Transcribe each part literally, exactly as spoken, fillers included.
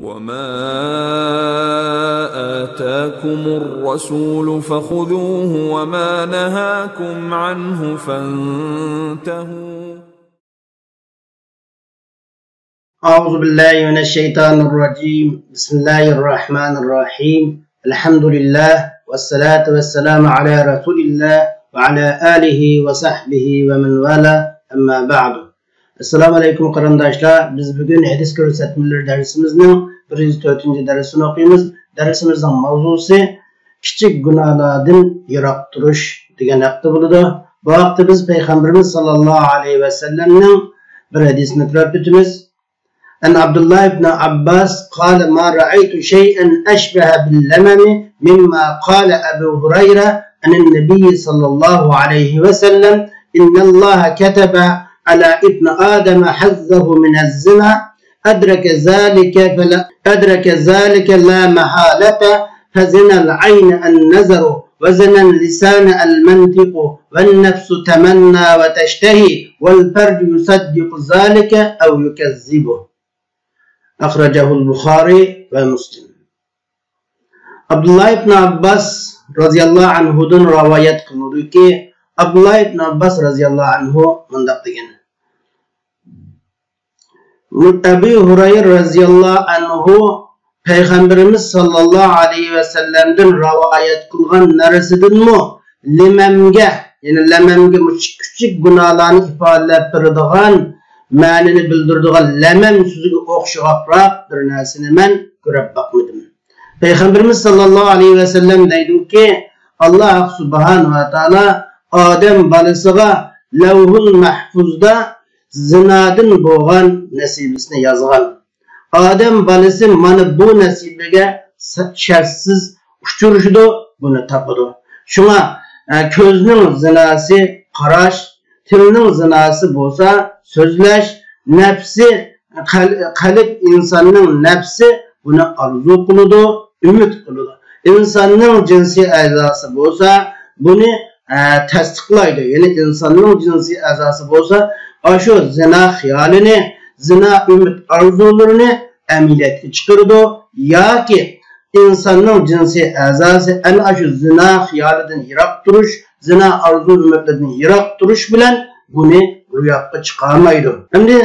وما آتاكم الرسول فخذوه وما نهاكم عنه فانتهوا. أعوذ بالله من الشيطان الرجيم. بسم الله الرحمن الرحيم. الحمد لله والصلاة والسلام على رسول الله وعلى آله وصحبه ومن والاه. أما بعد. ئەسسالامۇ ئەلەيكۇم قېرىنداشلار، بىز بۈگۈن ھەدىس كۆرسەتمىلىرى دەرسىمىزنىڭ بىر يۈز تۆتىنچى دەرسىنى ئوقۇيمىز. دەرسىمىزنىڭ ماۋزۇسى كىچىك گۇناھلاردىن يىراق تۇرۇش دېگەن ھەقتە بولىدۇ. بۇ ھەقتە بىز پەيغەمبىرىمىز ساللاللاھۇ ئەلەيھى ۋەسەللەمنىڭ بىر ھەدىسىنى قىلىپ ئۆتىمىز. عن عبد الله بن عباس قال: ما رأيت شيئا أشبه باللمم مما قال أبو هريرة عن النبي صلى الله عليه وسلم: إن الله كتب على ابن آدم حظه من الزنا، أدرك ذلك فلا، أدرك ذلك لا محالة، فزنا العين النظر، وزنا اللسان المنطق، والنفس تمنى وتشتهي، والفرج يصدق ذلك أو يكذبه. أخرجه البخاري ومسلم. ئابدۇللا ئىبن ئابباس رازىياللاھۇ ئەنھۇدىن رىۋايەت قىلىنىدۇكى، ئابدۇللا ئىبن ئابباس رازىياللاھۇ ئەنھۇ مۇنداق دېگەن: ئەبۇ ھۇرەيرە رازىياللاھۇ ئەنھۇ پەيغەمبىرىمىز ساللاللاھۇ ئەلەيھى ۋەسەللەمدىن رىۋايەت قىلغان نەرسىدىنمۇ لەمەمگە، يەنى لەمەمگە، مۇشۇ كىچىك گۇناھلارنى ئىپادىلەپ بېرىدىغان، مەنىنى بىلدۈرىدىغان لەمەم سۆزىگە ئوخشىغاقراق بىر نەرسىنى مەن كۆرۈپ باقمىدىم. پەيغەمبىرىمىز ساللاللاھۇ ئەلەيھى ۋەسەللەم دەيدۇكى، ئاللاھ سۇبھانەھۇ ۋە تائالا ئادەم بالىسىغا لەۋھۇل مەھفۇزدا زىنادىن بولغان نەسىبىسىنى يازغان. ئادەم بالىسى مانا بۇ نەسىبىگە س-، شەرتسىز ئۇچرىشىدۇ، بۇنى تاپىدۇ. شۇڭا، ئە، كۆزنىڭ زىناسى قاراش، تىلنىڭ زىناسى بولسا سۆزلەش، نەپسى، قەل-، قەلب، ئىنساننىڭ نەپسى بۇنى ئارزۇ قىلىدۇ، ئۈمىد قىلىدۇ. ئىنساننىڭ جىنسىي ئەزاسى بولسا بۇنى، ئە، تەستىقلايدۇ. يەنى ئىنساننىڭ جىنسىي ئەزاسى بولسا ئاشۇ زىنا خىيالىنى، زىنا ئۈمىد ئارزۇلىرىنى ئەمەلىيەتكە چىقىرىدۇ ياكى ئىنساننىڭ جىنسىي ئەزاسى ئەنە ئاشۇ زىنا خىيالىدىن يىراق تۇرۇش، زىنا ئارزۇ ئۈمىدلىرىدىن يىراق تۇرۇش بىلەن بۇنى روياپقا چىقارمايدۇ. ئەمدى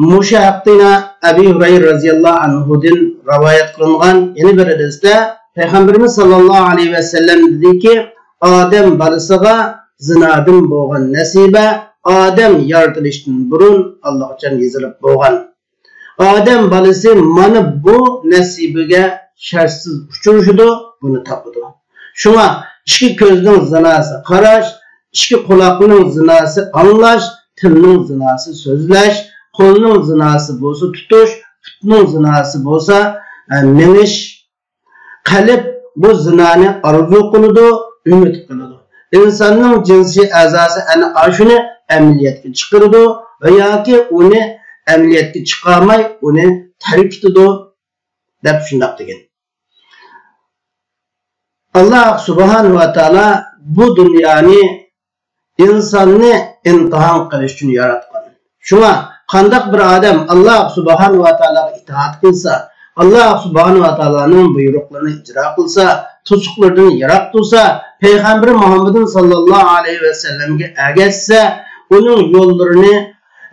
مۇشۇ ھەقتە يەنە ئەبى ھۇرەيرە رازىياللاھۇ ئەنھۇدىن رىۋايەت قىلىنغان يەنە بىر ھەدىستە پەيغەمبىرىمىز ساللاللاھۇ ئەلەيھى ۋەسەللەم دېدىكى، ئادەم بالىسىغا زىنادىن بولغان نەسىبە ئادەم يارىتىلىشتىن بۇرۇن ئاللىقاچان يېزىلىپ بولغان. ئادەم بالىسى مانا بۇ نەسىبىگە شەرتسىز ئۇچرىشىدۇ، بۇنى تاپىدۇ. شۇڭا ئىككى كۆزنىڭ زىناسى قاراش، ئىككى قۇلاقنىڭ زىناسى ئاڭلاش، تىلنىڭ زىناسى سۆزلەش، قولنىڭ زىناسى بولسا تۇتۇش، پۇتنىڭ زىناسى بولسا، ئە، مېڭىش، قەلب بۇ زىنانى ئارزۇ قىلىدۇ، ئۈمىد قىلىدۇ. ئىنساننىڭ جىنسىي ئەزاسى ئەنە ئاشۇنى ئەمەلىيەتكە چىقىرىدۇ ۋە ياكى ئۇنى ئەمەلىيەتكە چىقارماي ئۇنى تەرك ئېتىدۇ دەپ شۇنداق دېگەن. ئاللاھ سۇبھانەھۇ ۋە تائالا بۇ دۇنيانى ئىنساننى ئىمتىھان قىلىش ئۈچۈن ياراتقان. شۇڭا قانداق بىر ئادەم ئاللاھ سۇبھانەھۇ ۋە تائالاغا ئىتائەت قىلسا، ئاللاھ سۇبھانەھۇ ۋە تائالانىڭ بۇيرۇقلىرىنى ئىجرا قىلسا، توسۇقلىرىدىن يىراق تۇرسا، پەيغەمبىرى مۇھەممەدىن ساللاللاھۇ ئەلەيھى ۋەسەللەمگە ئەگەشسە، ئۇنىڭ يوللىرىنى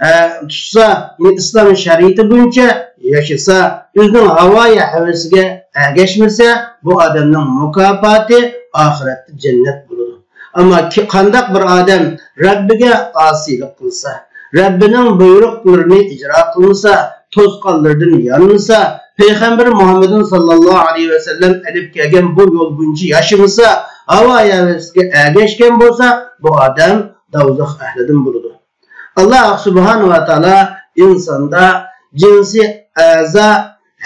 ئە، تۇتسا، ئىسلام شەرىئىتى بويىچە ياشىسا، ئۆزىنىڭ ھاۋايى ھەۋىسىگە ئەگەشمىسە، بۇ ئادەمنىڭ مۇكاپاتى ئاخىرەتتە جەننەت بولىدۇ. ئەمما كى-، قانداق بىر ئادەم رەببىگە ئاسىيلىق قىلسا، رەببىنىڭ بۇيرۇقلىرىنى ئىجرا قىلمىسا، توسقانلىرىدىن يانمىسا، پەيغەمبىرى مۇھەممەدىن ساللاللاھۇ ئەلەيھى ۋەسەللەم ئېلىپ كەلگەن بۇ يول بويىچە ياشىمىسا، ھاۋايى ھەۋىسىگە ئەگەشكەن بولسا، بۇ ئادەم دوزاخ ئەھلىدىن بولىدۇ. ئاللاھ سۇبھانەھۇ ۋە تائالا ئىنساندا جىنسىي ئەزا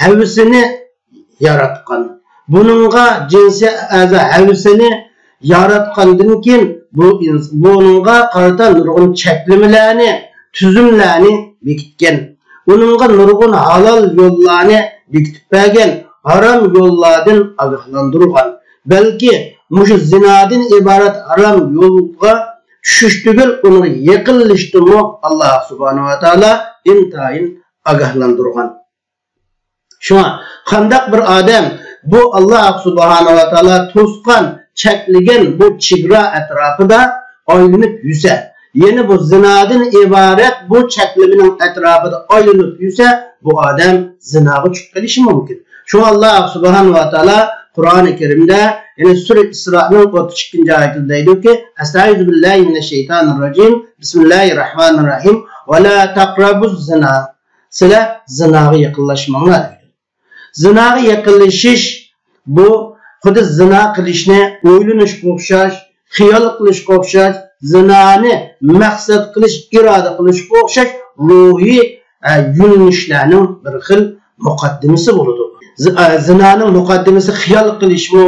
ھەۋىسىنى ياراتقان. بۇنىڭغا جىنسىي ئەزا ھەۋىسىنى ياراتقاندىن كېيىن بۇ ئىنس-، بۇنىڭغا قارىتا نۇرغۇن چەكلىمىلەرنى، تۈزۈملەرنى بېكىتكەن. ئۇنىڭغا نۇرغۇن ھالال يوللارنى بېكىتىپ بەرگەن، ھارام يوللاردىن ئاگاھلاندۇرغان. بەلكى مۇشۇ زىنادىن ئىبارەت ھارام يولغا چۈشۈشتىن ئۇنىڭغا يېقىنلىشىشتىنمۇ ئاللاھ سۇبھانەھۇ ۋە تائالا ئىنتايىن ئاگاھلاندۇرغان. شۇڭا قانداق بىر ئادەم بۇ ئاللا سۇبھانەھۇ ۋە تائالا توسقان، چەكلىگەن بۇ چېگرا ئەتراپىدا ئايلىنىپ يۈرسە، يەنى بۇ زىنادىن ئىبارەت بۇ چەكلىمىنىڭ ئەتراپىدا ئايلىنىپ يۈرسە، بۇ ئادەم زىناغا چۈشۈپ قېلىشى مۇمكىن. شۇڭا ئاللا سۇبھانەھۇ ۋە تائالا قۇرئانى كەرىمدە، يەنى سۈرە ئىسرانىڭ ئوتتۇز ئىككىنچى ئايىتىدە دەيدۇكى، ئەستەئىزۇ بىللاھى مىنەششەيتانىر راجىم، بىسمىللاھىر راھمانىر راھىم، ۋە لا تەقرەبۇز زىنا، سىلەر زىناغا يېقىنلاشماڭلار دەيدۇ. زىناغا يېقىنلىشىش، بۇ خۇددى زىنا قىلىشنى ئويلىنىشقا ئوخشاش، خىيال قىلىشقا ئوخشاش، زىنانى مەقسەت قىلىش، ئىرادە قىلىشقا ئوخشاش روھىي، ئە، يۆنىلىشلەرنىڭ بىر خىل مۇقەددىمىسى بولىدۇ. زى-، ئە، زىنانىڭ مۇقەددىمىسى خىيال قىلىشمۇ،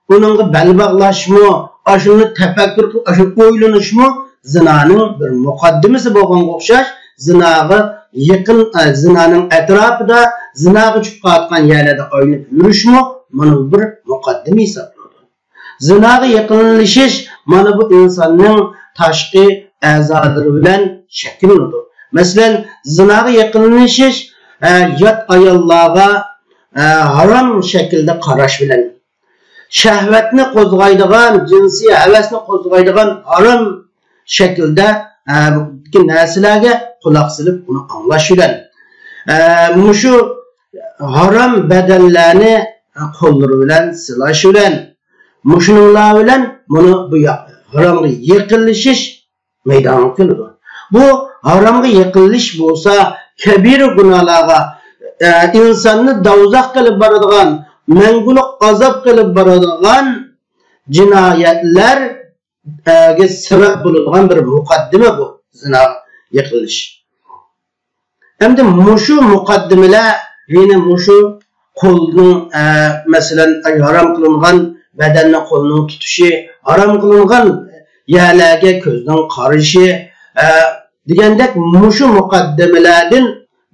ئۇنىڭغا بەل باغلاشمۇ، ئاشۇنى تەپەككۇر قىلىپ، ئاشۇنى ئويلىنىشمۇ زىنانىڭ بىر مۇقەددىمىسى بولغانغا ئوخشاش، زىناغا يېقىن، ئە، زىنانىڭ ئەتراپىدا، زىناغا چۈشۈپ قالىدىغان يەرلەردە ئايلىنىپ يۈرۈشمۇ مانا بۇ بىر مۇقەددىمە ھېسابلىنىدۇ. زىناغا يېقىنلىشىش مانا بۇ ئىنساننىڭ تاشقى ئەزالىرى بىلەن شەكىللىنىدۇ. مەسىلەن، زىناغا يېقىنلىشىش، ئە، يات ئاياللارغا، ئە، ھارام شەكىلدە قاراش بىلەن، شەھۋەتنى قوزغايدىغان، جىنسىي ھەۋەسنى قوزغايدىغان ھارام شەكىلدە، ئە، نەرسىلەرگە قۇلاق سېلىپ، ئۇنى ئاڭلاش بىلەن، ئە، مۇشۇ ھارام بەدەنلەرنى، ئە، قوللىرى بىلەن سىلاش بىلەن، مۇشۇنىڭلار بىلەن مانا بۇ يا-، ھارامغا يېقىنلىشىش مەيدانغا كېلىدۇ. بۇ ھارامغا يېقىنلىشىش بولسا كەبىرە گۇناھلارغا، ئە، ئىنساننى دوزاخقا ئېلىپ بارىدىغان، مەڭگۈلۈك ئازابقا ئېلىپ بارىدىغان جىنايەتلەرگە سەۋەب بولىدىغان بىر مۇقەددىمە بۇ زىناغا يېقىنلىشىش. ئەمدى مۇشۇ مۇقەددىمىلەر يەنە مۇشۇ قولنىڭ، ئە، مەسىلەن، ھارام قىلىنغان بەدەننى قولنىڭ تۇتۇشى، ھارام قىلىنغان يەرلەرگە كۆزنىڭ قارىشى، ئە، دېگەندەك مۇشۇ مۇقەددىمىلەردىن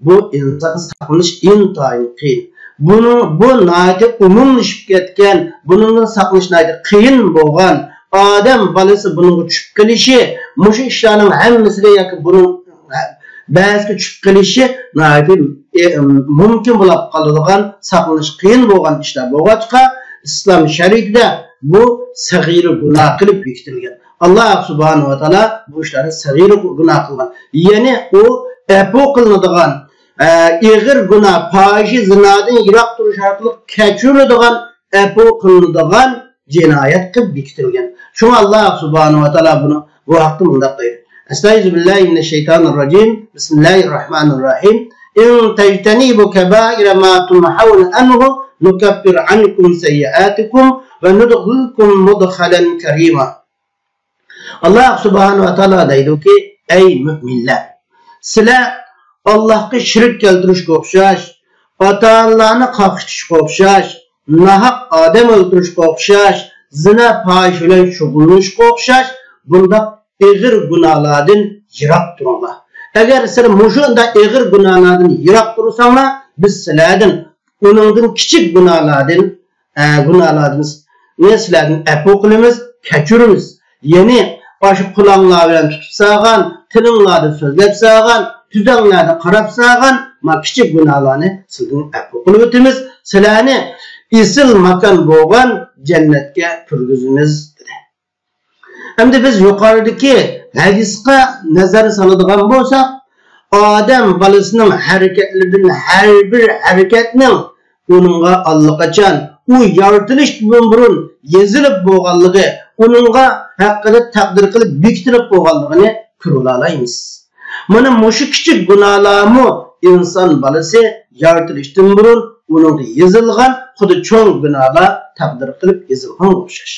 بۇ ئىنسان ساقلىنىش ئىنتايىن قىيىن. بۇنىڭ، بۇ ناھايىتى ئومۇملىشىپ كەتكەن، بۇنىڭدىن ساقلىنىش ناھايىتى قىيىن بولغان ئادەم بالىسى بۇنىڭغا چۈشۈپ قېلىشى، مۇشۇ ئىشلارنىڭ ھەممىسىگە ياكى بۇنىڭ بەزىگە چۈشۈپ قېلىشى ناھايىتى، ئە، مۇمكىن بولۇپ قالىدىغان ساقلىنىش قىيىن بولغان ئىشلار بولغاچقا، ئىسلام شەرىئىتىدە بۇ سەغىرە گۇناھ قىلىپ بېكىتىلگەن. ئاللا سۇبھانەھۇ ۋە تائالا بۇ ئىشلارنى سەغىرە گۇناھ قىلغان. يەنى ئۇ ئەپۇ قىلىنىدىغان، ئە، ئېغىر گۇناھ، پاھىشە، زىنادىن يىراق تۇرۇش ئارقىلىق كەچۈرۈلىدىغان، ئەپۇ قىلىنىدىغان جىنايەت قىلىپ بېكىتىلگەن. شۇڭا ئاللا سۇبھانەھۇ ۋە تائالا بۇنى، بۇ ھەقتە مۇنداق دەيدۇ. ئەستەئىزۇ بىللاھى مىنەششەيتانىر راجىم. بىسمىللاھىر راھمانىر راھىم. إن تجتنبوا كبائر ما تنهون عنه نكفر عنكم سيئاتكم وندخلكم مدخلا كريما. ئاللا سۇبھانەھۇ ۋە تائالا دەيدۇكى، ئەي مۆمىنلەر، سىلەر ئاللاھقا شېرىك كەلتۈرۈشكە ئوخشاش، ئاتا-ئانىلارنى قاقشىتىشقا ئوخشاش، ناھەق ئادەم ئۆلتۈرۈشكە ئوخشاش، زىنا، پاھىشە بىلەن شۇغۇللىنىشقا ئوخشاش بۇنداق ئېغىر گۇناھلاردىن يىراق تۇرۇڭلار. ئەگەر سىلەر مۇشۇنداق ئېغىر گۇناھلاردىن يىراق تۇرساڭلار، بىز سىلەردىن ئۇنىڭدىن كىچىك گۇناھلاردىن، ئە، گۇناھلاردىن سىلەردىن ئەپۇ قىلىمىز، كەچۈرىمىز. يەنى ئاشۇ قۇلاڭلار بىلەن تۇتۇپ سالغان، تىلىڭلاردا سۆزلەپ سالغان، تۈزەڭلەردە قاراپ سالغان ما كىچىك گۇناھلارنى سىلەردىن ئەپۇ قىلىۋېتىمىز. سىلەرنى ئېسىل ماكان بولغان جەننەتكە كىرگۈزىمىز، دېدى. ئەمدى بىز يۇقىرىدىكى ھەدىسقا نەزەر سالىدىغان بولساق، ئادەم بالىسىنىڭ ھەرىكەتلىرىدىن ھەر بىر ھەرىكەتنىڭ ئۇنىڭغا ئاللىقاچان ئۇ يارىتىلىشتىن بۇرۇن يېزىلىپ بولغانلىقى، ئۇنىڭغا ھەققىدە تەقدىر قىلىپ بېكىتىلىپ بولغانلىقىنى كۆرۈۋالالايمىز. مانا مۇشۇ كىچىك گۇناھلارمۇ ئىنسان بالىسى يارىتىلىشتىن بۇرۇن ئۇنىڭغا يېزىلغان، خۇددى چوڭ گۇناھلار تەقدىر قىلىپ يېزىلغانغا ئوخشاش.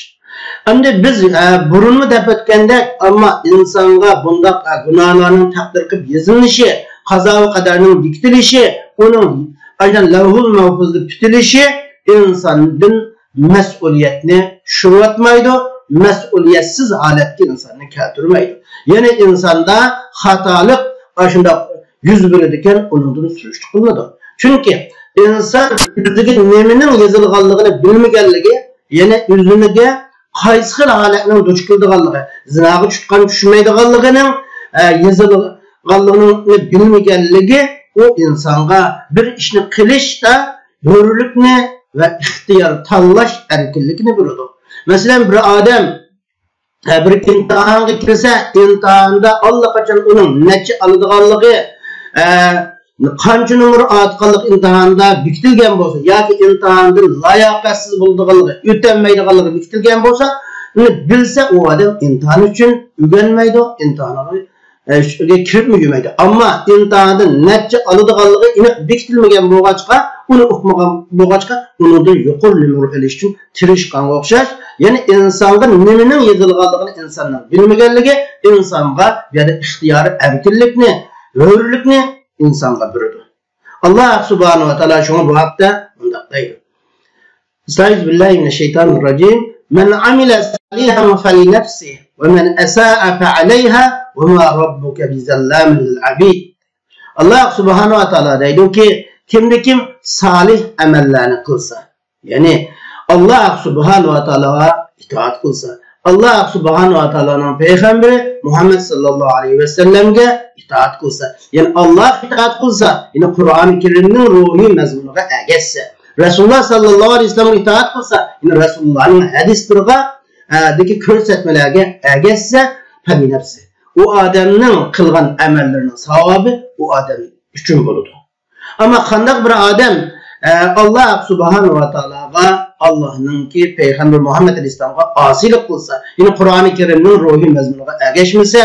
ئەمدى بىز، ئە، بۇرۇنمۇ دەپ ئۆتكەندەك، ئەمما ئىنسانغا بۇنداق، ئە، گۇناھلارنىڭ تەقدىر قىلىپ يېزىلىشى، قازا ۋە قەدەرنىڭ بېكىتىلىشى، ئۇنىڭ ئايدىن لەۋھۇل مەھفۇزدا پۈتۈلۈشى ئىنساندىن مەسئۇلىيەتنى چۈشۈرۈۋەتمەيدۇ، مەسئۇلىيەتسىز ھالەتكە ئىنساننى كەلتۈرمەيدۇ. يەنى ئىنساندا خاتالىق ئاشۇنداق يۈز بېرىدىكەن، ئۇنىڭدىن سۈرۈشتە قىلىنىدۇ. چۈنكى ئىنسان ئۆزىگە نېمىنىڭ يېزىلغانلىقىنى بىلمىگەنلىكى، يەنى ئۆزىگە قايسى خىل ھالەتنىڭ دۇچ كېلىدىغانلىقى، زىناغا چۈشىدىغان چۈشمەيدىغانلىقىنىڭ، ئە، يېزىلغانلىقىنى بىلمىگەنلىكى ئۇ ئىنسانغا بىر ئىشنى قىلىشتا ھۆرلۈكنى ۋە ئىختىيار تاللاش ئەركىنلىكىنى بېرىدۇ. مەسىلەن، بىر ئادەم، ئە، بىر ئىمتىھانغا كىرسە، ئىمتىھاندا ئاللىقاچان ئۇنىڭ نەچچە ئالىدىغانلىقى، ئە، قانچە نومۇر ئالىدىغانلىقى ئىمتىھاندا بېكىتىلگەن بولسا ياكى ئىمتىھاندىن لاياقەتسىز بولىدىغانلىقى، ئۆتەلمەيدىغانلىقى بېكىتىلگەن بولسا، ئۇنى بىلسە، ئۇ ئادەم ئىمتىھان ئۈچۈن ئۆگەنمەيدۇ، ئىمتىھانغا ئە، شۇ يەرگە كىرىپمۇ يۈرمەيدۇ. ئەمما ئىمتىھاندىن نەچچە ئالىدىغانلىقى ئېنىق بېكىتىلمىگەن بولغاچقا، ئۇنى ئۇقمىغان بولغاچقا، ئۇنىڭدىن يۇقىرى نومۇر ئېلىش ئۈچۈن تىرىشقانغا ئوخشاش. يەنى ئىنسانغا نېمىنىڭ يېزىلغانلىقىنى ئىنساننىڭ بىلمىگەنلىكى ئىنسانغا بۇ يەردە ئىختىيارىي ئەركىنلىكنى، ھۆرلۈكنى ئىنسانغا بېرىدۇ. ئاللا سۇبھانەھۇ ۋە تائالا شۇڭا بۇ ھەقتە مۇنداق دەيدۇ. أعوذ بالله من الشيطان الرجيم. من عمل صالحا فلنفسه ومن أساء فعليها وما ربك بظلام للعبيد. ئاللا سۇبھانەھۇ ۋە تائالا دەيدۇكى، كىمدە كىم سالىھ ئەمەللەرنى قىلسا، يەنى ئاللا سۇبھانەھۇ ۋە تائالاغا ئىتائەت قىلسا، ئاللا سۇبھانەھۇ ۋە تائالانىڭ پەيغەمبىرى مۇھەممەد ساللاللاھۇ ئەلەيھى ۋەسەللەمگە ئىتائەت قىلسا، يەنى ئاللاغا ئىتائەت قىلسا، يەنى قۇرئانى كەرىمنىڭ روھىي مەزمۇنىغا ئەگەشسە، رەسۇلۇللا ساللاللاھۇ ئەلەيھى ۋەسەللەمگە ئىتائەت قىلسا، يەنى رەسۇلۇللانىڭ ھەدىسلىرىغا، ئە، دىكى كۆرسەتمىلەرگە ئەگەشسە، فەلىنەفسىھ. ئۇ ئادەمنىڭ قىلغان ئەمەللىرىنىڭ ساۋابى ئۇ ئادەم ئۈچۈن بولىدۇ. ئەمما قانداق بىر ئادەم، ئە، ئاللا سۇبھانەھۇ ۋە تائالاغا، ئاللانىڭكى پەيغەمبىرى مۇھەممەد ئەلەيھىسسالامغا ئاسىيلىق قىلسا، يەنى قۇرئانى كەرىمنىڭ روھىي مەزمۇنىغا ئەگەشمىسە،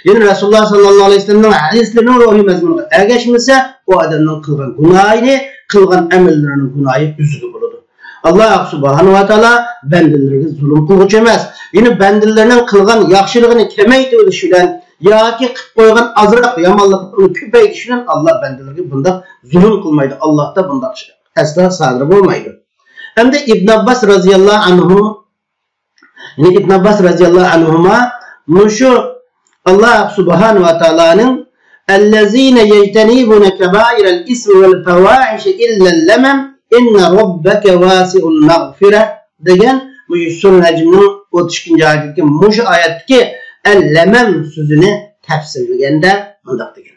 يەنى رەسۇلۇللا ساللاللاھۇ ئەلەيھى ۋەسەللەمنىڭ ھەدىسلىرىنىڭ روھىي مەزمۇنىغا ئەگەشمىسە، ئۇ ئادەمنىڭ قىلغان گۇناھىنى، قىلغان ئەمەللىرىنىڭ گۇناھى ئۆزىگە بولىدۇ. ئاللا سۇبھانەھۇ ۋە تائالا بەندىلىرىگە زۇلۇم قىلغۇچى ئەمەس. يەنى بەندىلىرىنىڭ قىلغان ياخشىلىقىنى كېمەيتىۋېتىش بىلەن ياكى قىلىپ قويغان ئازراق يامانلىقنى ئۇنى كۆپەيتىش بىلەن ئاللا بەندىلىرىگە بۇنداق زۇلۇم قىلمايدۇ. ئاللادا بۇنداق ئەسلا سادىر بولمايدۇ. ئەمدى ئىبن ئابباس رازىياللاھۇ ئەنھۇ، يەنى ئىبن ئابباس رازىياللاھۇ ئەنھۇما مۇشۇ ئاللا سۇبھانەھۇ ۋە تائالانىڭ «الذين يجتنبون كبائر الإثم والفواحش إلا اللمم إن ربك واسع المغفرة» دېگەن مۇشۇ سۈرە نەجمنىڭ ئوتتۇز ئىككىنچى ئايىتىدىكى مۇشۇ ئايەتتىكى «ئەل-لەمەم» سۆزىنى تەپسىرلىگەندە مۇنداق دېگەن.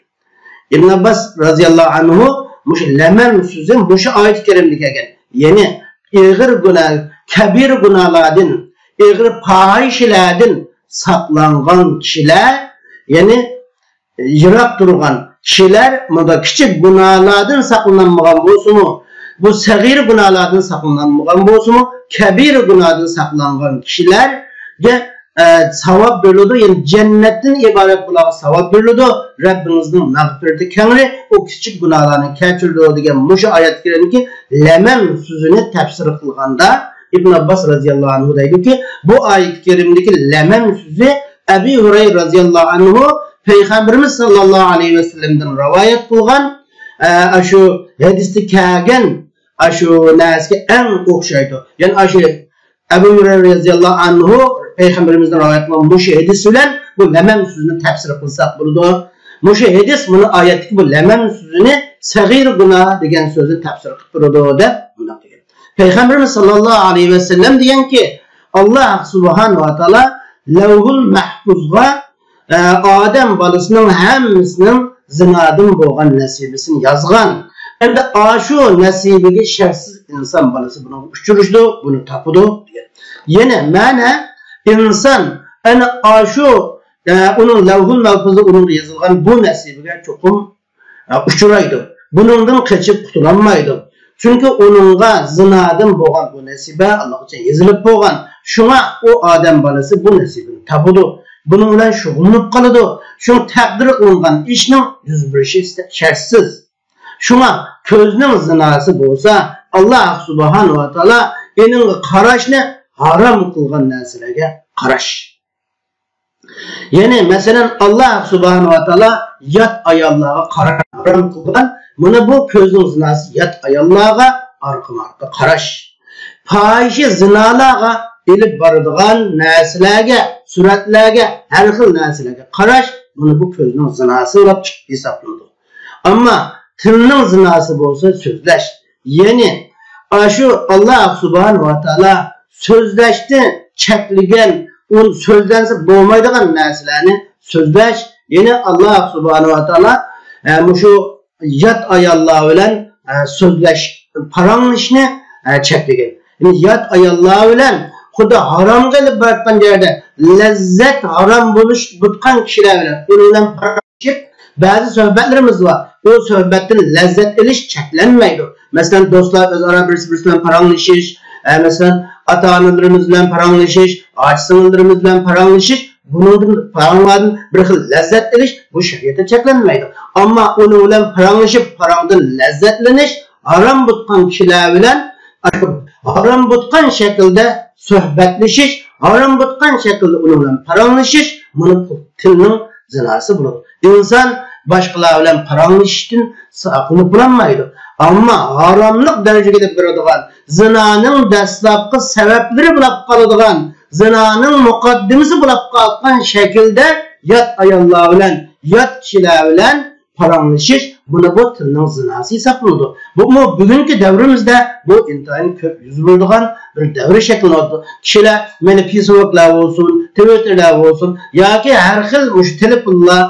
ئىبن ئابباس رازىياللاھۇ ئەنھۇ مۇشۇ لەمەم سۆزى مۇشۇ ئايەت كەرىمدە كەلگەن. يەنى ئېغىر گۇناھ، كەبىرە گۇناھلاردىن، ئېغىر پاھىشىلەردىن ساقلانغان كىشىلەر، يەنى يىراق تۇرغان كىشىلەر، مۇنداق كىچىك گۇناھلاردىن ساقلىنالمىغان بولسىمۇ، بۇ سەغىر گۇناھلاردىن ساقلىنالمىغان بولسىمۇ، كەبىرە گۇناھدىن ساقلانغان كىشىلەرگە ئە، ساۋاب بېرىلىدۇ، يەنى جەننەتتىن ئىبارەت بۇلارغا ساۋاب بېرىلىدۇ. رەببىڭىزنىڭ مەغپىرىتى كەڭرى، ئۇ كىچىك گۇناھلارنى كەچۈرىدۇ دېگەن مۇشۇ ئايەت كەرىمدىكى لەمەم سۆزىنى تەپسىر قىلغاندا، ئىبن ئابباس رازىياللاھۇ ئەنھۇ دەيدۇكى، بۇ ئايەت كەرىمدىكى لەمەم سۆزى ئەبى ھۇرەيرە رازىياللاھۇ ئەنھۇ پەيغەمبىرىمىز ساللاللاھۇ ئەلەيھى ۋەسەللەمدىن رىۋايەت قىلغان، ئە، ئاشۇ ھەدىستە كەلگەن ئاشۇ نەرسىگە ئەڭ ئوخشايدۇ. يەنى ئاشۇ ئەبۇ ھۇرەيرە رازىياللاھۇ ئەنھۇ پەيغەمبىرىمىزدىن رىۋايەت قىلغان مۇشۇ ھەدىس بىلەن بۇ لەمەم سۆزىنى تەپسىر قىلساق بولىدۇ. مۇشۇ ھەدىس مۇنۇ ئايەتتىكى بۇ لەمەم سۆزىنى سەغىر گۇناھ دېگەن سۆزنى تەپسىر قىلىپ بېرىدۇ دەپ مۇنداق دېگەن. پەيغەمبىرىمىز ساللاللاھۇ ئەلەيھى ۋەسەللەم دېگەنكى، ئاللا سۇبھانەھۇ ۋە تائالا لەۋھۇل مەھپۇزغا ئە، ئادەم بالىسىنىڭ ھەممىسىنىڭ زىنادىن بولغان نەسىبىسىنى يازغان. ئەمدى ئاشۇ نەسىبىگە شەرتسىز ئىنسان بالىسى بۇنىڭغا ئۇچرىشىدۇ، بۇنى تاپىدۇ دېگەن. يەنە مەنە ئىنسان ئەنە ئاشۇ، ئە، ئۇنىڭ لەۋھۇل مەھپۇزدا ئۇنىڭغا يېزىلغان بۇ نەسىبىگە چوقۇم ئۇچرايدۇ. بۇنىڭدىن قېچىپ قۇتۇلالمايدۇ. چۈنكى ئۇنىڭغا زىنادىن بولغان بۇ نەسىبە ئاللىقاچان يېزىلىپ بولغان. شۇڭا ئۇ ئادەم بالىسى بۇ نەسىبىنى تاپىدۇ. بۇنىڭ بىلەن شۇغۇللىنىپ قالىدۇ. شۇڭا تەقدىر قىلىنغان ئىشنىڭ يۈز بېرىشى شەرتسىز. شۇڭا كۆزنىڭ زىناسى بولسا، ئاللا سۇبھانەھۇ ۋە تائالا ئېنىڭغا قاراشنى ھارام قىلغان نەرسىلەرگە قاراش. يەنى، مەسىلەن، ئاللا سۇبھانەھۇ ۋە تائالا يات ئاياللارغا قاراش ھارام قىلغان، مانا بۇ كۆزنىڭ زىناسى يات ئاياللارغا ئارقىمۇ ئارقا قاراش. پاھىشە زىنالارغا ئېلىپ بارىدىغان نەرسىلەرگە، سۈرەتلەرگە، ھەر خىل نەرسىلەرگە قاراش، مانا بۇ كۆزنىڭ زىناسى بولۇپ چىقىپ ھېسابلىنىدۇ. ئەمما تىلنىڭ زىناسى بولسا سۆزلەش. يەنى ئاشۇ ئاللا سۇبھانەھۇ ۋە تائالا سۆزلەشنى چەكلىگەن، ئۇ سۆزلەنسە بولمايدىغان نەرسىلەرنى سۆزلەش. يەنى ئاللا سۇبھانەھۇ ۋە تائالا، ئە، مۇشۇ يات ئاياللار بىلەن ئە، سۆزلەش، پاراڭلىشىشنى، ئە، چەكلىگەن. يەنى يات ئاياللار بىلەن خۇددى ھارامغا ئېلىپ بارغان يەردە لەززەت ھارام بولۇش بۇتقان كىشىلەر بىلەن ئۇنىڭ بىلەن پاراڭلىشىپ، بەزى سۆھبەتلىرىمىز بار. ئۇ سۆھبەتتىن لەززەت ئېلىش چەكلەنمەيدۇ. مەسىلەن، دوستلار ئۆزئارا بىرسى بىرسى بىلەن پاراڭلىشىش، ئە، مەسىلەن، ئاتا-ئانىلىرىمىز بىلەن پاراڭلىشىش، ئاچا-سىڭىللىرىمىز بىلەن پاراڭلىشىش، بۇنىڭدىن، پاراڭلاردىن بىر خىل لەززەت ئېلىش، بۇ شەرىئەتتە چەكلەنمەيدۇ. ئەمما ئۇنىڭ بىلەن پاراڭلىشىپ، پاراڭدىن لەززەتلىنىش، ھارام بۇتقان كىشىلەر بىلەن ھارام بۇتقان شەكىلدە سۆھبەتلىشىش، ھارام بۇتقان شەكىلدە ئۇنىڭ بىلەن پاراڭلىشىش، مانا بۇ تىلنىڭ زىناسى بولىدۇ. ئىنسان باشقىلار بىلەن پاراڭلىشىشتىن ساقلىنىپ بولالمايدۇ. ئەمما ھاراملىق دەرىجىگە ئېلىپ بېرىدىغان، زىنانىڭ دەسلەپكى سەۋەبلىرى بولۇپ قالىدىغان، زىنانىڭ مۇقەددىمىسى بولۇپ قالغان شەكىلدە يات ئاياللار بىلەن، يات كىشىلەر بىلەن پاراڭلىشىش، مانا بۇ تىلنىڭ زىناسى ھېسابلىنىدۇ. بۇمۇ بۈگۈنكى دەۋرىمىزدە بۇ ئىنتايىن كۆپ يۈز بېرىدىغان بىر دەۋر شەكىللىنىۋاتىدۇ. كىشىلەر مانا فېيسبۇكلار بولسۇن، تىۋىتتېرلار بولسۇن ياكى ھەر خىل مۇشۇ تېلېفونلار،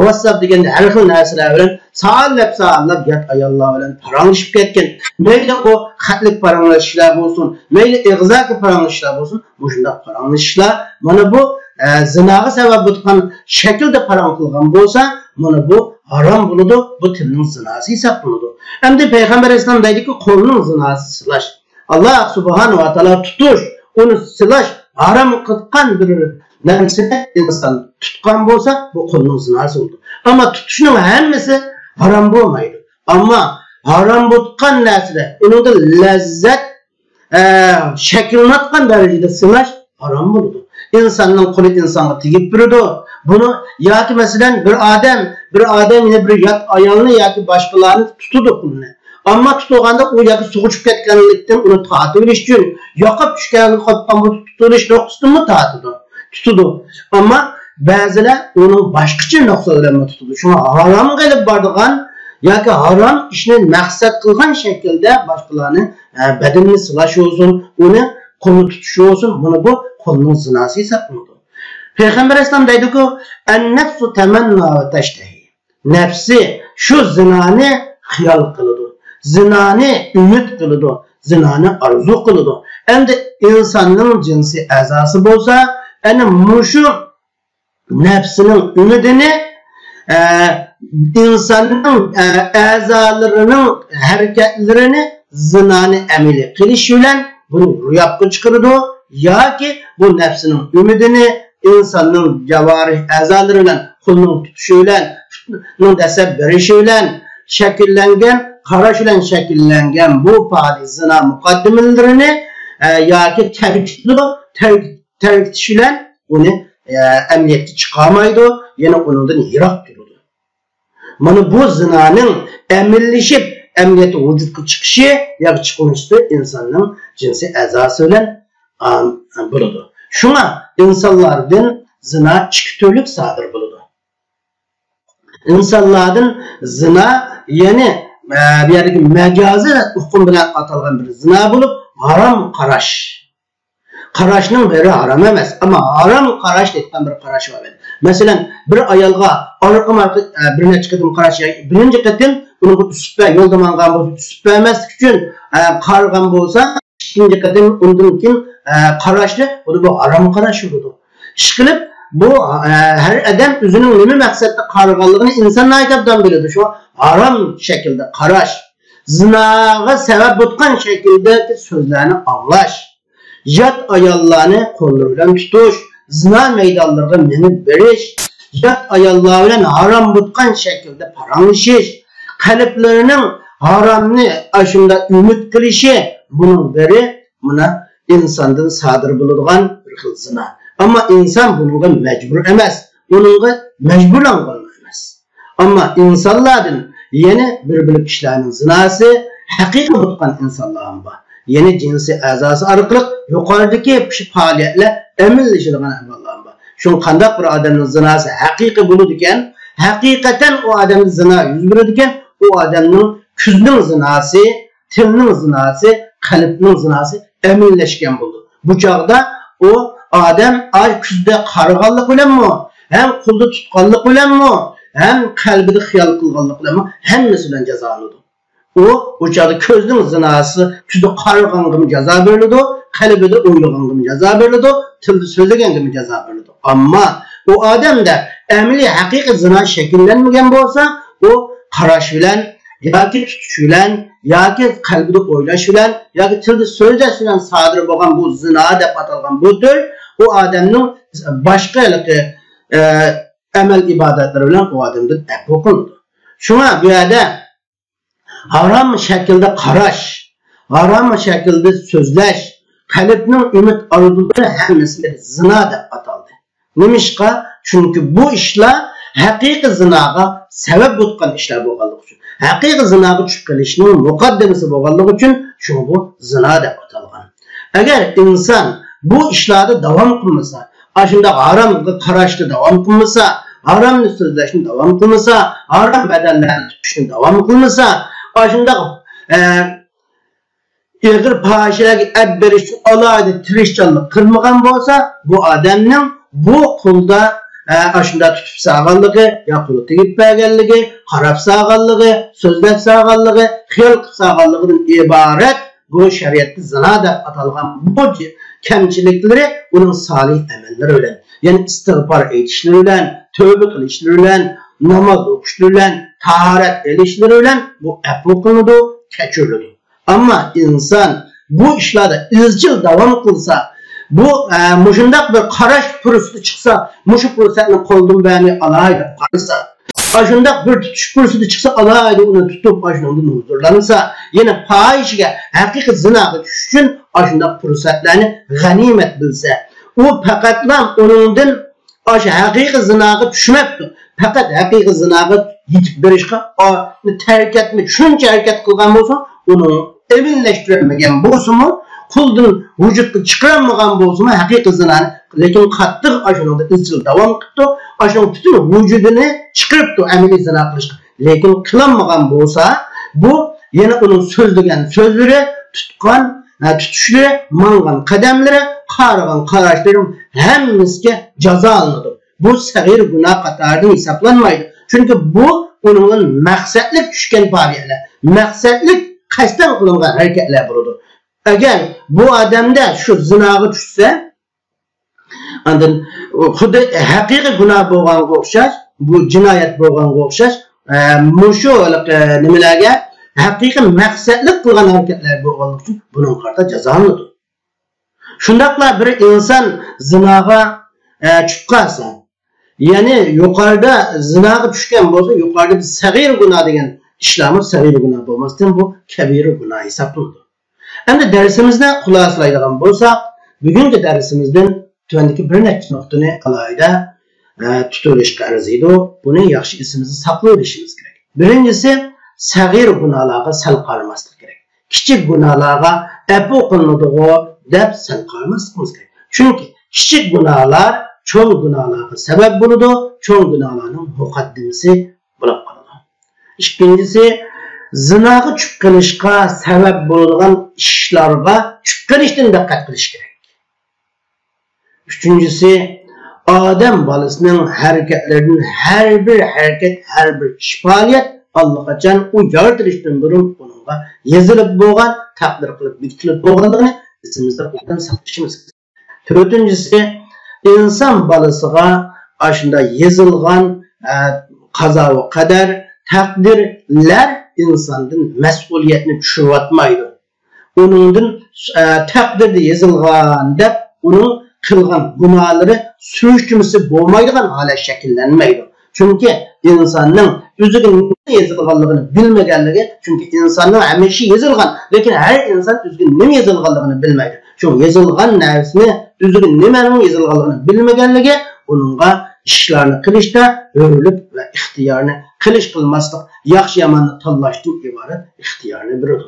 ۋاتساپ دېگەندە ھەر خىل نەرسىلەر بىلەن سائەتلەپ سائەتلەپ يات ئاياللار بىلەن پاراڭلىشىپ كەتكەن. مەيلى ئۇ خەتلىك پاراڭلىشىشلار بولسۇن، مەيلى ئېغىزدىكى پاراڭلىشىشلار بولسۇن، مۇشۇنداق پاراڭلىشىشلار مانا بۇ، ئە، زىناغا سەۋەب بولىدىغان شەكىلدە پاراڭ قىلغان بولسا، مانا بۇ ھارام بولىدۇ، بۇ تىلنىڭ زىناسى ھېسابلىنىدۇ. ئەمدى پەيغەمبەر ئەلەيھىسسالام دەيدۇكى، قولنىڭ زىناسى سىلاش. ئاللا سۇبھانەھۇ ۋە تائالا تۇتۇش، ئۇنى سىلاش، ھارام قىلغان بىر نەرسىنى ئىنسان تۇتقان بولسا، بۇ قولنىڭ زىناسى بولىدۇ. ئەمما تۇتۇشنىڭ ھەممىسى ھارام بولمايدۇ. ئەمما ھارام بولغان نەرسىدە ئۇنىڭدا لەززەت ئە، شەكىللىنىۋاتقان دەرىجىدە سىلاش ھارام بولىدۇ. ئىنساننىڭ قولى ئىنسانغا تېگىپ بېرىدۇ. بۇنى ياكى مەسىلەن، بىر ئادەم، بىر ئادەم يەنە بىر يات ئايالنى ياكى باشقىلارنى تۇتىدۇ قولىنى. ئەمما تۇتۇلغاندا ئۇ ياكى سۇغا چۈشۈپ كەتكەنلىكتىن ئۇنى تارتىۋېلىش ئۈچۈن، ياقىپ چۈشكەنلىكى قاپقان بولسا تۇتۇۋېلىش نۇقتىسىدىنمۇ تارتىدۇ، تۇتىدۇ. ئەمما بەزىلەر ئۇنىڭ باشقىچە نۇقتا بىلەنمۇ تۇتىدۇ. شۇڭا ھارامغا ئېلىپ بارىدىغان ياكى ھارام ئىشنى مەقسەت قىلغان شەكىلدە باشقىلارنى، ئە، بەدىنىنى سىلاش بولسۇن، ئۇنى قولنى تۇتۇش بولسۇن، مانا بۇ قولنىڭ زىناسى ھېسابلىنىدۇ. پەيغەمبەر ئەلەيھىسسالام دەيدۇكى، «ئەن-نەفسۇ تەمەننا ۋە تەشتەھى.» نەپسى شۇ زىنانى خىيال قىلىدۇ، زىنانى ئۈمىد قىلىدۇ، زىنانى ئارزۇ قىلىدۇ. ئەمدى ئىنساننىڭ جىنسىي ئەزاسى بولسا، ئەنە مۇشۇ نەپسىنىڭ ئۈمىدىنى، ئە، ئىنساننىڭ، ئە، ئەزالىرىنىڭ ھەرىكەتلىرىنى زىنانى ئەمەلىي قىلىش بىلەن بۇنى روياپقا چىقىرىدۇ ياكى بۇ نەپسىنىڭ ئۈمىدىنى ئىنساننىڭ جاۋارىھ ئەزالىرى بىلەن، قولنىڭ تۇتۇشى بىلەن، پۇتنىڭ دەسسەپ بېرىشى بىلەن شەكىللەنگەن، قاراش بىلەن شەكىللەنگەن بۇ پالى زىنا مۇقەددىمىلىرىنى، ئە، ياكى تەرك ئېتىدۇ، تەرك تەرك ئېتىش بىلەن ئۇنى، ئە، ئەمەلىيەتكە چىقارمايدۇ، يەنە ئۇنىڭدىن يىراق تۇرىدۇ. مانا بۇ زىنانىڭ ئەمەلىيلىشىپ، ئەمەلىيەتتە ۋۇجۇدقا چىقىشى ياكى چىقىۋېلىشى ئىنساننىڭ جىنسىي ئەزاسى بىلەن، ئام، بولىدۇ. شۇڭا ئىنسانلاردىن زىنا ئىككى تۈرلۈك سادىر بولىدۇ. ئىنسانلاردىن زىنا، يەنى، ئە، بۇ يەردىكى مەجازىي ئۇقۇم بىلەن ئاتالغان بىر زىنا بولۇپ، ھارام قاراش. قاراشنىڭ بىرى ھارام ئەمەس، ئەمما ھارام قاراش دەيدىغان بىر قاراش بار. مەسىلەن، بىر ئايالغا ئارقىمۇ ئارقا، ئە، بىر نەچچە قېتىم قاراش، ياكى بىرىنچى قېتىم ئۇنىڭغا ئۈسۈپ بەر، يولدا ماڭغان بولسا ئۈسۈپ بەرمەسلىك ئۈچۈن، ئە، قارىغان بولسا، ئىككىنچى قېتىم ئۇندىن كېيىن، ئە، قاراشنى، بۇنى بۇ ھارام قاراش بولىدۇ. ئىشقىلىپ، بۇ، ئە، ھەر ئادەم ئۆزىنىڭ نېمە مەقسەتتە قارىغانلىقىنى ئىنسان ناھايىتى ئوبدان بىلىدۇ. شۇڭا ھارام شەكىلدە قاراش، زىناغا سەۋەب بولغان شەكىلدىكى سۆزلەرنى ئاڭلاش، يات ئاياللارنى قوللىرى بىلەن تۇتۇش، زىنا مەيدانلىرىغا مېڭىپ بېرىش، يات ئاياللار بىلەن ھارام بولغان شەكىلدە پاراڭلىشىش، قەلبلىرىنىڭ ھارامنى ئاشۇنداق ئۈمىد قىلىشى، بۇنىڭ بىرى مانا ئىنساندىن سادىر بولىدىغان بىر خىل زىنا. ئەمما ئىنسان بۇنىڭغا مەجبۇر ئەمەس، ئۇنىڭغا مەجبۇرلانغان ئەمەس. ئەمما ئىنسانلاردىن يەنە بىر بۆلەك كىشىلەرنىڭ زىناسى ھەقىقىي بولغان ئىنسانلارمۇ بار. يەنە جىنسىي ئەزاسى ئارقىلىق يۇقىرىدىكى پائالىيەتلەر ئەمەلىيلىشىدىغان ئەھۋاللارمۇ بار. شۇڭا قانداق بىر ئادەمنىڭ زىناسى ھەقىقىي بولىدىكەن، ھەقىقەتەن ئۇ ئادەمدە زىنا يۈز بېرىدىكەن، ئۇ ئادەمنىڭ كۆزنىڭ زىناسى، تىلنىڭ زىناسى، قەلبنىڭ زىناسى ئەمەلىيلەشكەن بولىدۇ. بۇ چاغدا ئۇ ئادەم ئاي كۆزىدە قارىغانلىق بىلەنمۇ، ھەم قولدا تۇتقانلىق بىلەنمۇ، ھەم قەلبىدە خىيال قىلغانلىق بىلەنمۇ ھەممىسى بىلەن جازالىنىدۇ. ئۇ، ئۇ چاغدا كۆزنىڭ زىناسى، كۆزى قارىغانغىمۇ جازا بېرىلىدۇ، قەلبىدە ئويلىغانغىمۇ جازا بېرىلىدۇ، تىلدا سۆزلىگەنگىمۇ جازا بېرىلىدۇ. ئەمما ئۇ ئادەمدە ئەمەلىي ھەقىقىي زىنا شەكىللەنمىگەن بولسا، ئۇ قاراش بىلەن ياكى تۇتۇش بىلەن ياكى قەلبىدە ئويلاش بىلەن ياكى تىلدا سۆزلەش بىلەن سادىر بولغان بۇ زىنا دەپ ئاتالغان بۇ تۈر ئۇ ئادەمنىڭ باشقا ھېلىقى، ئە، ئەمەل ئىبادەتلىرى بىلەن ئۇ ئادەمدىن ئەپۇ قىلىنىدۇ. شۇڭا بۇ يەردە ھارام شەكىلدە قاراش، ھارام شەكىلدە سۆزلەش، قەلبنىڭ ئۈمىد ئارزۇلىرى ھەممىسى زىنا دەپ ئاتالدى. نېمىشقا؟ چۈنكى بۇ ئىشلار ھەقىقىي زىناغا سەۋەب بولغان ئىشلار بولغانلىقى ئۈچۈن، ھەقىقىي زىناغا چۈشۈپ قېلىشنىڭ مۇقەددىمىسى بولغانلىقى ئۈچۈن شۇڭا بۇ زىنا دەپ ئاتالغان. ئەگەر ئىنسان بۇ ئىشلاردا داۋام قىلمىسا، ئاشۇنداق ھارامغا قاراشتا داۋام قىلمىسا، ھارامنى سۆزلەشنى داۋام قىلمىسا، ھارام بەدەنلەرنى تۇتۇشنى داۋام قىلمىسا، ئاشۇنداق، ئە، ئېغىر پاھىشىلەرگە ئەپ بېرىشتىن ئالاھىدە تىرىشچانلىق قىلمىغان بولسا، بۇ ئادەمنىڭ بۇ قولدا، ئە، ئاشۇنداق تۇتۇپ سالغانلىقى، يا قولى تېگىپ بەرگەنلىكى، قاراپ سالغانلىقى، سۆزلەپ سالغانلىقى، خىيال قىلىپ سالغانلىقىدىن ئىبارەت بۇ شەرىئەتتە زىنا دەپ ئاتالغان بۇ كەمچىلىكلىرى ئۇنىڭ سالىھ ئەمەللىرى بىلەن، يەنى ئىستىغپار ئېيتىشلىرى بىلەن، تۆۋبە قىلىشلىرى بىلەن، ناماز ئوقۇشلىرى بىلەن، تاھارەت ئېلىشلىرى بىلەن بۇ ئەپۇ قىلىنىدۇ، كەچۈرۈلىدۇ. ئەمما ئىنسان بۇ ئىشلاردا ئىزچىل داۋام قىلسا، بۇ، ئە، مۇشۇنداق بىر قاراش پۇرسىتى چىقسا، مۇشۇ پۇرسەتنى قولدىن بەرمەي ئالاي دەپ قارىسا، ئاشۇنداق بىر تۇتۇش پۇرسىتى چىقسا، ئالاھىدە ئۇنى تۇتۇپ، ئاشۇنىڭدىن ھۇزۇرلانسا، يەنە پاھىشىگە، ھەقىقىي زىناغا چۈشۈش ئۈچۈن ئاشۇنداق پۇرسەتلەرنى غەنىيمەت بىلسە، ئۇ پەقەتلا ئۇنىڭدىن ئاشۇ ھەقىقىي زىناغا چۈشمەپتۇ. پەقەت ھەقىقىي زىناغا يېتىپ بېرىشقا، ئا، تەرك ئەتمەي، شۇنچە ھەرىكەت قىلغان بولسا، ئۇنىڭ ئەمەلىيلەشتۈرەلمىگەن بولسىمۇ، قولدىن ۋۇجۇدقا چىقىرالمىغان بولسىمۇ ھەقىقىي زىنانى، لېكىن قاتتىق ئاشۇنىڭدا ئىزچىل داۋام قىپتۇ. ئاشۇنىڭ پۈتۈن ۋۇجۇدىنى چىقىرىپتۇ ئەمەلىي زىنا قىلىشقا. لېكىن قىلالمىغان بولسا، بۇ يەنە ئۇنىڭ سۆزلىگەن سۆزلىرى، تۇتقان، ئە، تۇتۇشلىرى، ماڭغان قەدەملىرى، قارىغان قاراشلىرى ھەممىسىگە جازالىنىدۇ. بۇ سەغىر گۇناھ قاتارىدىن ھېسابلانمايدۇ. چۈنكى بۇ ئۇنىڭدىن مەقسەتلىك چۈشكەن پاجىئەلەر، مەقسەتلىك قەستەن قىلىنغان ھەرىكەتلەر بولىدۇ. ئەگەر بۇ ئادەمدە شۇ زىناغا چۈشسە، ئاندىن خۇددى ھەقىقىي گۇناھ بولغانغا ئوخشاش، بۇ جىنايەت بولغانغا ئوخشاش، ئە، مۇشۇ ھېلىقى نېمىلەرگە ھەقىقىي مەقسەتلىك قىلغان ھەرىكەتلەر بولغانلىقى ئۈچۈن بۇنىڭغا قارىتا جازالىنىدۇ. شۇنداقلا بىر ئىنسان زىناغا، ئە، چۈشۈپ قالسا، يەنى يۇقىرىدا زىناغا چۈشكەن بولسا، يۇقىرىدا بىز سەغىر گۇناھ دېگەن ئىشلارمۇ سەغىر گۇناھ بولماستىن، بۇ كەبىرە گۇناھ ھېسابلىنىدۇ. ئەمدى دەرسىمىزنى خۇلاسىلايدىغان بولساق، بۈگۈنكى دەرسىمىزدىن تۆۋەندىكى بىر نەچچە نۇقتىنى ئالاھىدە، ئە، تۇتۇۋېلىشقا ئەرزىيدۇ. بۇنى ياخشى ئېسىمىزدە ساقلىۋېلىشىمىز كېرەك. بىرىنچىسى، سەغىر گۇناھلارغا سەل قارىماسلىق كېرەك. كىچىك گۇناھلارغا ئەپۇ قىلىنىدىغۇ دەپ سەل قارىماسلىقىمىز كېرەك. چۈنكى كىچىك گۇناھلار چوڭ گۇناھلارغا سەۋەب بولىدۇ، چوڭ گۇناھلارنىڭ مۇقەددىمىسى بولۇپ قالىدۇ. ئىككىنچىسى، زىناغا چۈشۈپ قېلىشقا سەۋەب بولىدىغان ئىشلارغا چۈشۈپ قېلىشتىن دىققەت قىلىش كېرەك. ئۈچىنچىسى، ئادەم بالىسىنىڭ ھەرىكەتلىرىدىن ھەر بىر ھەرىكەت، ھەر بىىر ئىش پائالىيەت ئاللىقاچان ئۇ يارىتىلىشتىن بۇرۇن ئۇنىڭغا يېزىلىپ بولغان، تەقدىر قىلىپ بېكىتىلىپ بولغانلىقىنى ئېسىمىزدە ئوبدان ساقلىشىمىز كېرەك. تۆتىنچىسى، ئىنسان بالىسىغا ئاشۇنداق يېزىلغان، ئە، قازا ۋە قەدەر، تەقدىرلەر ئىنساندىن مەسئۇلىيەتنى چۈشۈرۈۋاتمايدۇ. ئۇنىڭدىن، ئە، تەقدىردە يېزىلغان دەپ ئۇنىڭ قىلغان گۇناھلىرى سۈرۈشتىمىسى بولمايدىغان ھالەت شەكىللەنمەيدۇ. چۈنكى ئىنساننىڭ ئۆزىگە نېمە يېزىلغانلىقىنى بىلمىگەنلىكى، چۈنكى ئىنساننىڭ ھەممە ئىشى يېزىلغان، لېكىن ھەر ئىنسان ئۆزىگە نېمە يېزىلغانلىقىنى بىلمەيدۇ. شۇ يېزىلغان نەرسىنى ئۆزىگە نېمىنىڭ يېزىلغانلىقىنى بىلمىگەنلىكى ئۇنىڭغا ئىشلارنى قىلىشتا ھۆرلۈك ۋە ئىختىيارنى، قىلىش قىلماسلىق، ياخشى ياماننى تاللاشتىن ئىبارەت ئىختىيارنى بېرىدۇ.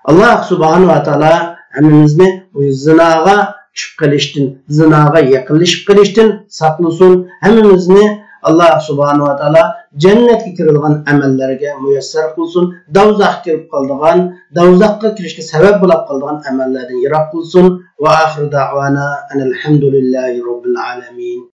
ئاللاھ سۇبھانەھۇ ۋە تائالا ھەممىمىزنى بۇ زىناغا چۈشۈپ قېلىشتىن، زىناغا يېقىنلىشىپ قېلىشتىن ساقلىسۇن. ھەممىمىزنى ئاللاھ سۇبھانەھۇ ۋە تائالا جەننەتكە كىرىدىغان ئەمەللەرگە مۇيەسسەر قىلسۇن. دوزاخقا كىرىپ قالىدىغان، دوزاخقا كىرىشكە سەۋەب بولاپ قالىدىغان ئەمەللەردىن يىراق قىلسۇن. ۋە ئاخىر دەئۋانا ئەنىل ھەمدۇلىللاھى رەببىل ئالەمىن.